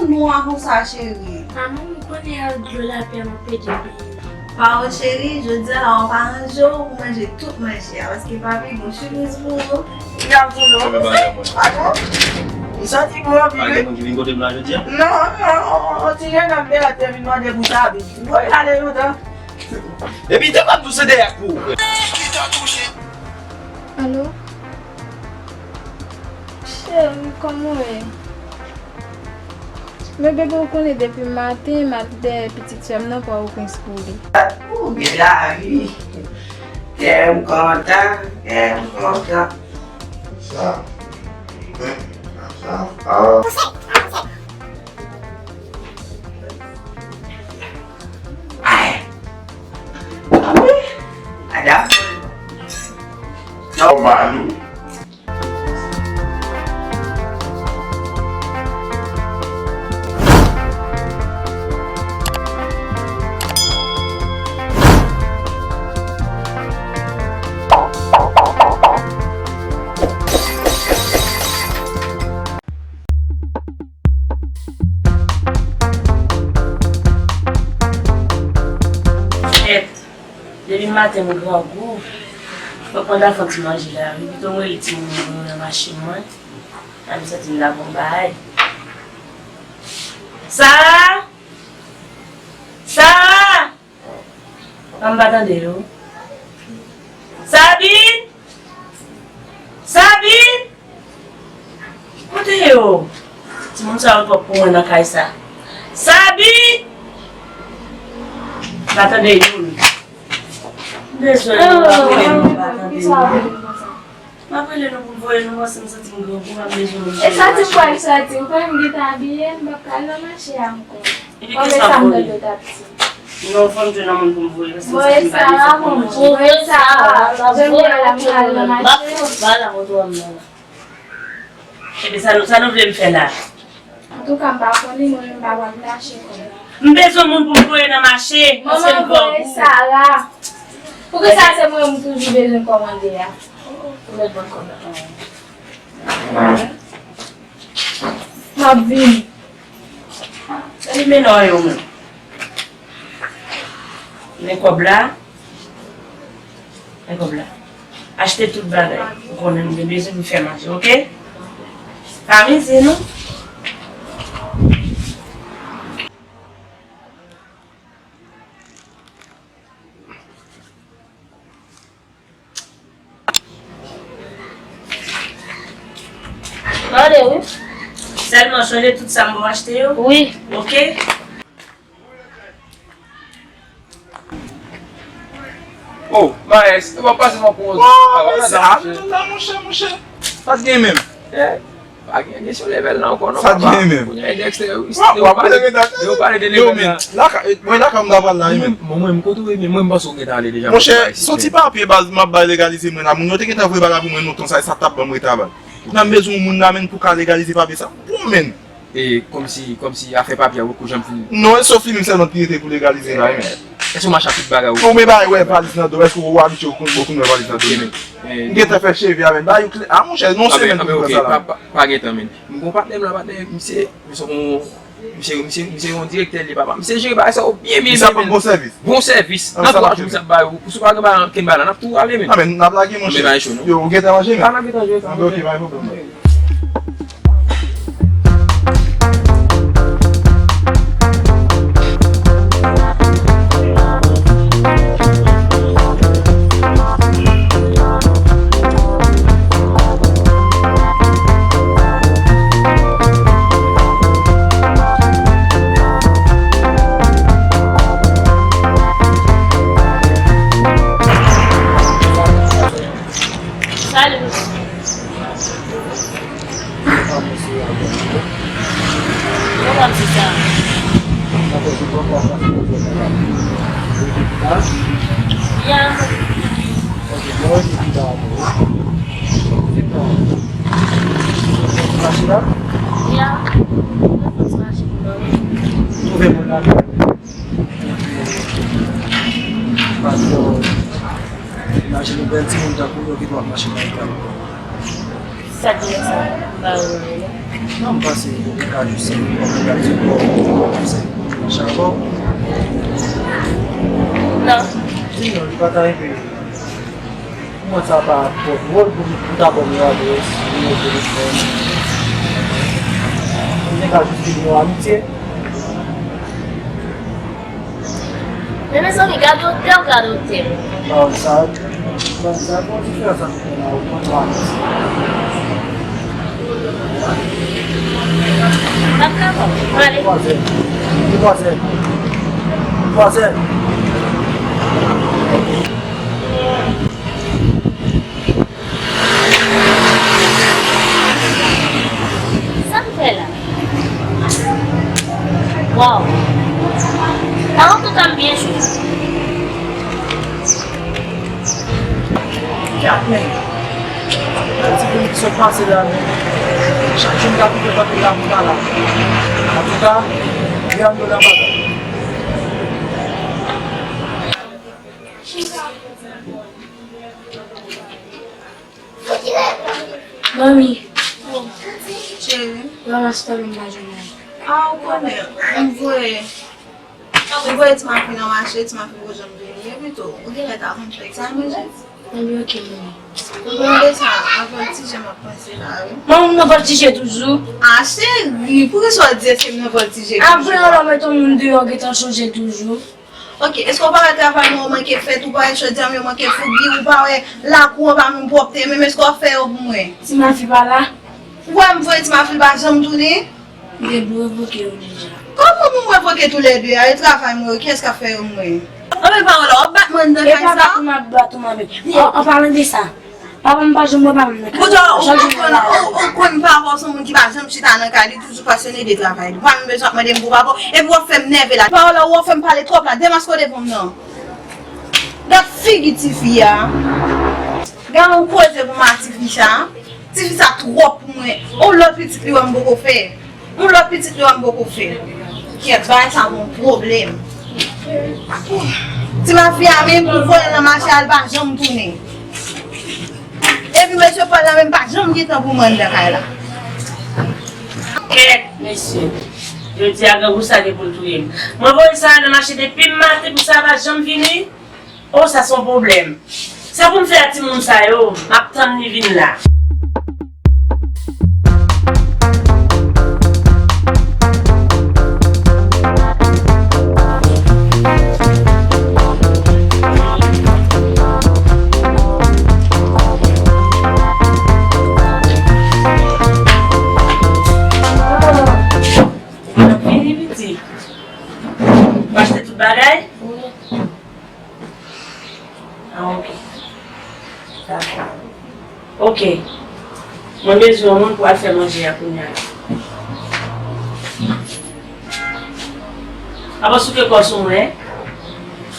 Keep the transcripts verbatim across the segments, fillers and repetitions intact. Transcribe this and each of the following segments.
Nwa konsa, cheri. Manman, m konnen ak dlo lapè m ap ede byen. Pawo cheri, jodi a la w ap aranje w pou manje tout manje a, paske papi gon sipriz pou ou. Li ap di w non. Fè bagay mwen. Aton, li santi bon anpil wi. Pa gen moun ki vin kote m la jodi a? Non, non, on ti jennonm de lòt te vin mande pou Sabi. Voye l ale lontan. Epi te m ap di w se dèyè kou. Alo? Cheri, kòman w ye? Men bebe, ou konnen depi maten m ap dèyè pitit sè m nan pran yon prens pou li. Ou gen lavi. Kè m kontan, kè m kontan. Sa. Sa. Ay. Amen. Madam. Yo, Malou. Depi maten m grangou. Fòk mwen ta fè ti manje la wi. Pito m rele timoun mwen yo nan machin mwen. An m santi m ta bon bagay. Sara! Sara! An m pa tande yo. Sabin! Sabin! Kote yo? Timoun sa yo twòp pou mwen nan kay sa. Sabi! M pa tande youn. M bezwen nou, m pa rele nou, m pa tande nou. M ap rele nou pou m voye nou, paske m santi m grangou, m ap bezwen nou. E sòti m pral sòti, ou konnen m gentan abiye, m p ap pral nan mache a ankò. Epi kisa m voye? Non, fò m jwenn yon moun pou m voye, paske m santi m pa bezwen pou m mache. Voye Sara, voye Sara. Jodi a la m pral nan mache. M ap fout bal avè w nan la. Epi sa nou, sa nou vle m fè la? Antouka, m pa konnen, mwen menm m pa pral mache kounye a. M bezwen moun pou m voye nan mache, paske m grangou. Manman, voye Sara. Poukisa se mwen m toujou bezwen kòmande a? Ou mèt ban kòb la. M ap vini. Sa li mennen w yo menm? Men kòb la. Men kòb la. Achte tout bagay. Ou konnen m gen bezwen pou fè manje, oke? Pa mize non. Tande wi. Sèlman chonje tout sa m ba w achte yo. Wi. Oke? Oh, Maes, e pa pase mwen pou yon. Oh, men se Abdullah, monchè, monchè. Sa t gen menm? Eh, pa gen, gen sou level la ankò non, papa. Sa t gen menm? Kounye a, Dexter, yo pale de level la. Yo, men, lakay, mwen lakay m ta pral la, men. Mwen, mwen, kote w ye, men mwen, m panse w gentan ale deja. Monchè, se yon ti papye baz m ap bay legalize mwen la. Moun yo te gentan voye bagay pou mwen lontan, sa, sa t ap ban mwen travay. Nan m bezwen yon moun la, men, pou ka legalize papye sa. Bon, men. E kòmsi, kòmsi afè papye a poko janm fini. Non, e sof li menm sèlman ki rete pou legalize la, men. Èske w mache ak tout bagay ou? Ou men bagay, wè, valiz nan do, èske ou abitye ou konn, ou konn wè valiz nan do, men? M gentan fè cheve a, men. Bagay yo klè. A, monchè, non, se menm pou sa la. Pa, pa, pa gen tan, men. M gon patnè m la, patnè, misye, misye, misye, misye yon direktè li, papa. Misye jere bagay sa yo byen, byen, byen. Misye ap ban bon sèvis. Bon sèvis. Nan twa jou, misye ap ba yo. Si w pa gen bagay, kenbe la, n ap tou ale, men. A, men, n ap lage, monchè. Yo, ou gentan manje, men? A, n ap gentan jere sa. A, men, oke, pa gen pwoblèm. Salut. Kòman se sa? Ya. Ya. Twouve moun la. Paske, imajine w bèl timoun tankou w yo ki dwe ap mache nan lekòl. Sa ki lè sa? M pa wè non. Non, m panse ou ka jis se yon konplikasyon pou ou, se chapon. Non. Sinon, li pa ta rive. Pou mwen, sa pa twò dwòl pou, pou ta ban m yon adrès, nimewo telefòn. Ou te ka jis di nou amitye. Men mezanmi, gade otè, gade otè. Bon, sa, bon, sa, bon diferans ant mwen la, ou konn pa mwen. Pa ka bon. Pale. Vwazèn. Vwazèn. Vwazèn. Sa m fè la? Waw! Antouka, m byen jwe. Gad men. Gad ti moun ki sot pase la, men. Chak jou m ka koupe pantouf la pou m pa la. Antouka, Leandro nan bagay. Manmi. Cheri. Ramas fanmi m pa jwenn la. A, ou konnen, m voye, m voye ti mafi nan mache, ti mafi poko janm vini. Epi tou, ou genlè ta konn fè sa manje. Manmi, oke, manmi. M konn de sa, avòltije m ap panse la, wi. Manmi, m nan vòltije toujou. A, cheri, poukisa w di eske m nan vòltije toujou? Apre yon lè w mete yon moun deyò, w gentan chonje l toujou. Ok, èske w pa wè travay mwen yo manke fèt, ou pa wè chòdyè mwen yo manke fougi, ou pa wè lakou an pa menm pwòpte, menm èske w ap fè yo pou mwen? Ti mafi pa la? Ou wè m voye ti mafi l pa janm tounen? M te revoke yo deja. Kòman pou m revoke toulède a? E travay mwen yo, kiyès k ap fè yo pou mwen? Anpil pawòl la, w ap bat mwen anndan kay sa? E pa bat ou m ap bat ou, manmi. An, an palan de sa, papa m pa janm wè pa m nan kay la. Poutan, ou konprann, ou, ou konn papa w se yon moun ki pa janm chita nan kay li, toujou pasyone de travay li. Ou pa menm bezwen ap mande m pou papa w, epi w ap fè m nève la. Pawòl la, ou ap fè m pale twòp la, demaske w devan m nan. Gad figi tifi a. Gad yon koze pou ma tifi sa. Tifi sa twòp pou mwen. On lòt pitit li wè m poko fè. Yon lòt pitit li wè m poko fè. Kèt, bagay sa gon pwoblèm. Ti mafi a menm pou vole nan mache a, l pa janm tounen. Epi mesye Pòl la menm pa janm gen tan pou mwen anndan kay la. Kèt, mesye. Jodi a grangou sa gen pou l touye m. Mwen voye sa a nan mache depi maten pou sa pa janm vini. Oh, sa se yon pwoblèm. Sa pou m fè ak timoun sa yo? M ap tann li vin la. M ap vini, pitit. Ou achte tout bagay? Wi. Ah, ok. Dakò. Ok. Mwen bezwen yon moun pou al fè manje a kounye a. Apa souke kò sou mwen.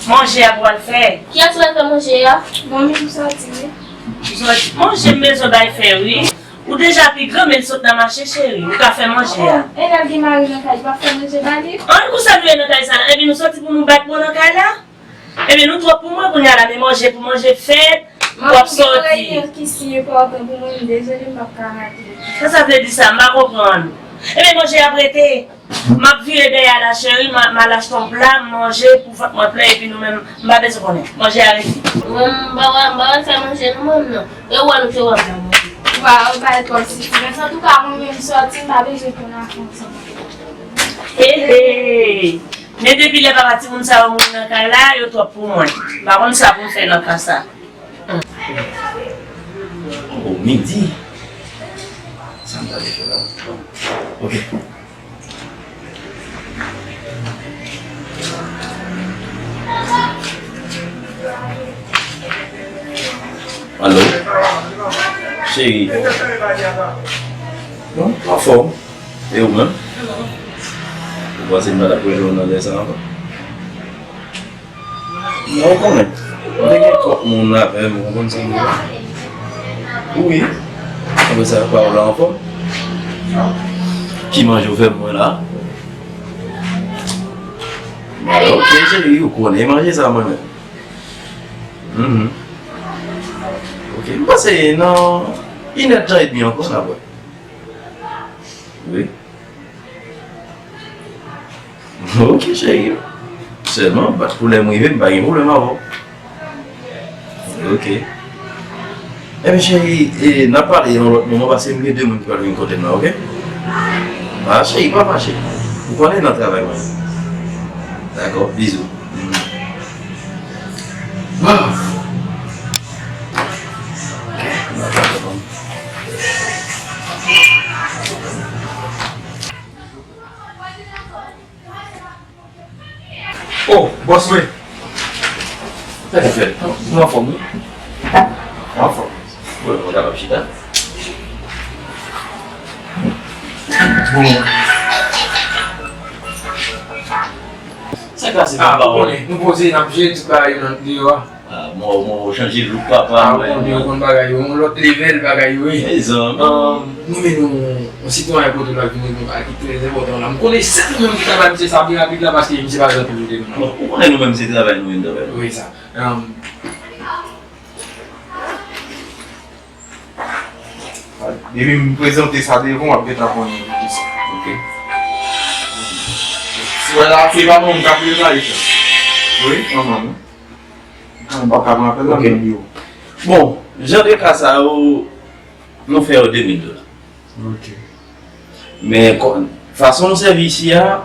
Manje a pou al fè. Kiyès ki pral fè manje a? Manmi, m soti, wi. M soti. Manje m bezwen bay fè, wi. Ou deja pi gran, men l sot nan mache, cheri. Ou ka fè manje a. Oh, e lè l gen mari nan kay, li p ap fè manje ba li? An, konsa nou ye nan kay sa la. Epi nou soti pou nou bat bon nan kay la? Ebyen, nou twòp pou mwen kounye a la, men manje pou manje fèt, w ap soti. Manmi, gen yon reyinyon ki si enpòtan pou mwen, m dezole, m p ap ka rate. Sa sa vle di sa? M pa konprann. Ebyen, manje ap rete. M ap vire dèyè la, cheri, m a, m al achte yon pla, m manje pou vant mwen plen, epi nou menm, m pa bezwen konnen. Manje a rete. Mwen, m pa wè, m pa wè fè manje non, manmi, non. E wè nou te wè m nan manje. Wa, ou bay twòp sipri. Men antouka, mwen menm sòti, m pa bezwen konn afè ansanm. Hey, hey. Men depi lè papa timoun sa yo mouri nan kay la, yo twòp pou mwen. M pa konn sa pou m fè nan ka sa. Oh, midi. Sa m ta dwe fè la? Ok. Alo? Cheri. Bon, anfòm. E ou menm? Ou panse m pa t ap rele w nan lè sa a ankò? Non, ou konnen. Mwen te gen twòp moun avè m, ou konprann sa m di la? Wi. Apre sa, pa w la anfòm? Ki manje w fè pou mwen la? Ok, cheri, ou konnen manje sa mwen menm. Mhm. Ok, m panse nan Inèdtan edmi ankò, n ap wè. Wi. Ok, cheri. Sèlman, bat pou lè m rive, m pa gen pwoblèm avè w. Ok. Ebyen, cheri, e, n a pale yon lòt moman, paske m gen de moun ki pral vin kote m la, ok? A, cheri, pa fache. Ou konnen nan travay mwen. Dakò, bizou. Bon. Oh, bòs mwen. Sa ki fèt? Nou anfòm, wi. Nou anfòm. Bon, nou kapab chita. Bon. Sa k pase, papa? Ah, ou konnen, nou poze, n ap jwe tout bagay nan deyò a. Ah, mwen, mwen chanje look papa. Ah, mwen, ou konnen, ou konn bagay yo, yon lòt level bagay yo, wi. Mezanmi. Um, nou men nou, yon sitwayen kote l ap vini nou bagay ki trè enpòtan la. M konnen se nou menm ki ta bay misye sa pi rapid la, paske misye pa janm toujou te menm. Bon, ou konnen nou menm se travay nou menm travay nou. Wi, sa. Um, Depi m prezante sa devan w, w ap gentan konnen ki sa. Ok. Si w wè la, se pa mwen k ap prezante sa. Wi, manman, non. Mwen pa ka pran apèl la, ok, nan biwo. Bon, jan de ka sa yo, nou fè yo de mil dola. Ok. Men kò-, fason nou sèvi isi a,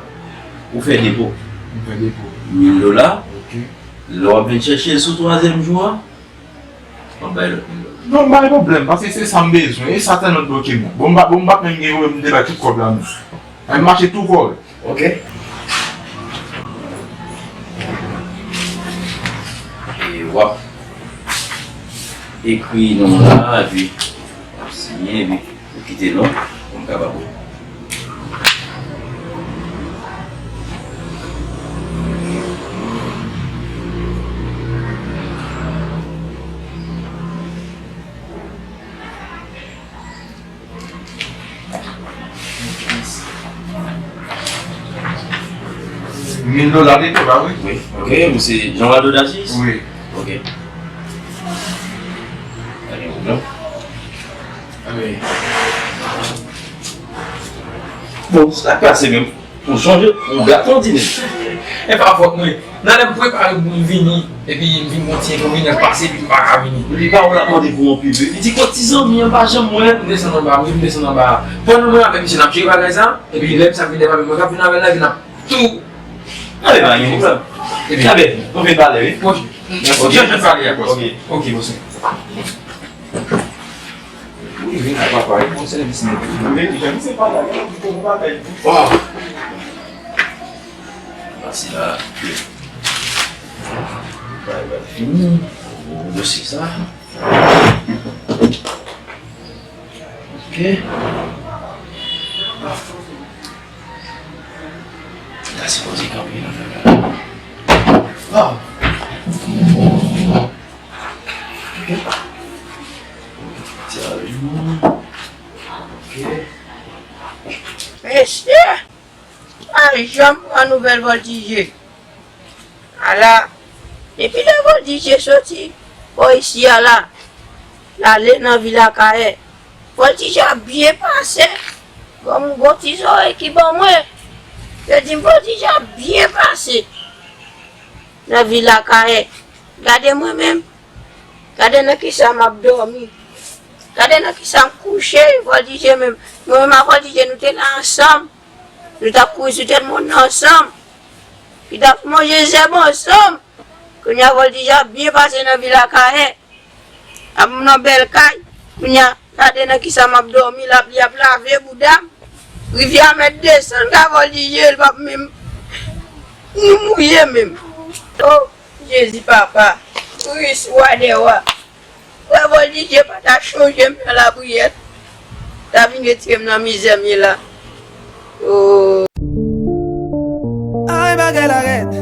ou fè depo. Ou fè depo. Mil dola. Ok. Lè w ap vin chèche l sou twazyèm jou a, w ap bay lòt mil dola. Non, pa gen pwoblèm, paske se sa m bezwen. E sa se lòt dokiman. Bon, m pa, bon, m pa menm gen pwoblèm, m te bay tout kòb la, non. Ay, m mache tou kò. Ok. E w ap ekri non w la, epi w ap siyen, epi ou kite non w pou m kapab wè. Mil dola de kòb la, wi. Wi. Ok, ou se Jean Waldo Darcis? Wi. Ok. Pa gen pwoblèm. Bon, sa k pase menm? Ou sonje, ou gate yon timoun. E pa fòt mwen. Nan lè m prepare pou m vini, epi m vin gon ti enkonvenyan k pase, epi m pa ka vini. Epi pa ou l ap mande pou yon pib. Li di kot ti zanmi an pa janm wè. M desann anba, m desann anba. Pandan mwen avèk misye n ap jere bagay sa, epi lè misye ap vin dèyè mwen, mwen k ap vin avè l la, epi n ap tou. Anben, pa gen pwoblèm. Epi anben, nou vin pale, wi. Ok. Ok, jan n pale a, bòs. Ok. Ok, bòs. Wi, vin la, papa, e bon sèvis nèt. Wi, jan misye pale a, gen lòt ki poko pa pèdi. Waw! Pase la. Bay, bay, fini. Dosye sa. Ok. La, se kote kanpe nan fè la. Waw! Ok. Mesye, pa janm pran nouvèl Vòltije. Ala, depi lè Vòltije soti bò isi a la, l ale nan vil Akayè, Vòltije ap byen pase. Bon, m gon ti zòrèy ki ban mwen. Yo di m Vòltije ap byen pase nan vil Akayè. Gade mwen menm. Gade nan kisa m ap dòmi. Gade nan kisa m kouche, Vòltije menm. Mwen menm ak Vòltije, nou te la ansanm. Nou t ap kouri sou tèt mòn nan ansanm. Nou t ap manje zèb ansanm. Kounye a, Vòltije ap byen pase nan vil Akayè. Ap nan bèl kay. Kounye a, gade nan kisa m ap dòmi, lapli ap lave bouda m. Rivyè a mèt desann, ka Vòltije, l p ap menm nou mouye menm. O Jezi papa, Kris, wa dè wa. Frè Vòltije pa ta chonje m nan lapriyè, ta vin retire m nan mizè m ye la. O. Ay, bagay la rèd.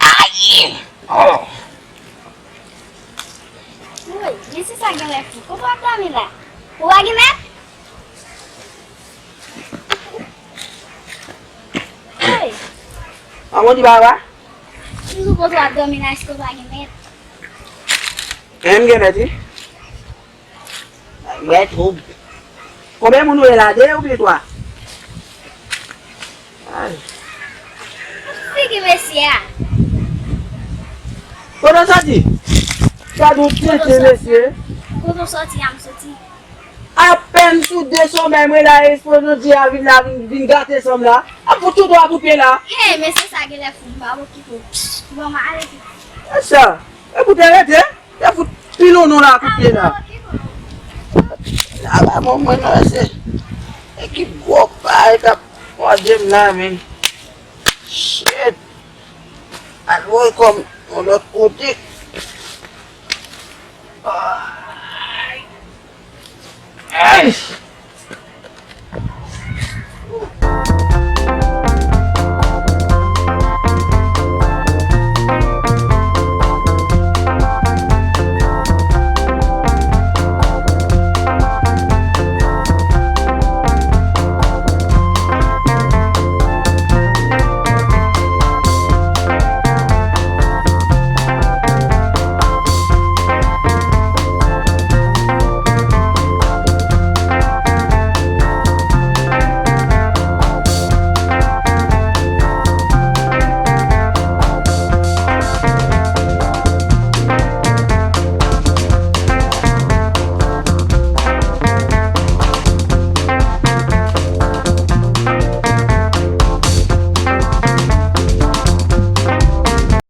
Ayi! Oh! An, bon, di baba. Toujou konn w ap dòmi la, èske w pa gen mèt? Men m gen mèt, wi. Mwen twoup. Konbyen moun ou ye la, de oubyen twa? Ay. Figi mesye a. Kote w soti? Gad yon tenten mesye. Kote w soti a, m soti. Apèn sou de somèy mwen la, espoze jodi a vin la, vin, vin gate san m la. Ap fout tout dwa kout pye la. Hey, mesye sa genlè fou, m pa okipe w. Bon, m ale pito. E sa, e pou te rete. Te fout pilon nou la kout pye la. La ba bon mwen non se ekip gwo pa e k ap mòde m la men. Shit. Al voye kòm yon lòt kote. Ay. Ay.